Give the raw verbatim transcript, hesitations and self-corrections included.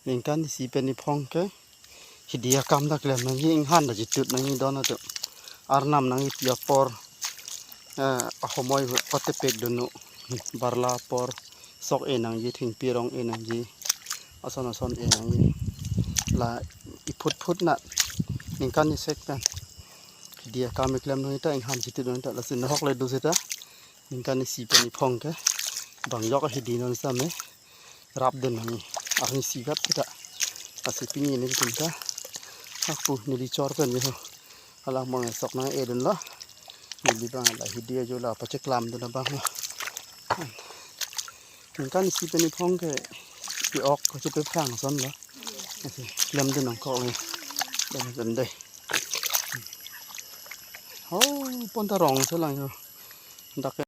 Ningkan isi pen iphong ke hidi akam ta klem nangji, inghan ta chitut nangji don atum. Arnam nangji pi apor, eh, ahomoi ahut patepek dunu. Barla apor sok e nangji, thengpi arong e nangji, ason ason e nangji. La iphut phut na ningkan isek pen hidi akam klem nangji ta inghan chitut nangji ta, lasi nahok le do seta. Ningkan isi pen iphong ke bang yok hidi non same rap den nangji. Arni sigat kita. Lasi pini nelitum ta hapu neli chor pen je ho. Alang mong esok nang e dunlo. Neli bang la hidi ajo la pacheklam dun abang lo. Ningkan isi pen iphong ke pi-ok kachepe phrang ason lo. Lasi klem dun nangkok le. Dan dan dei. Ho, pon ta rong selang yo. Dak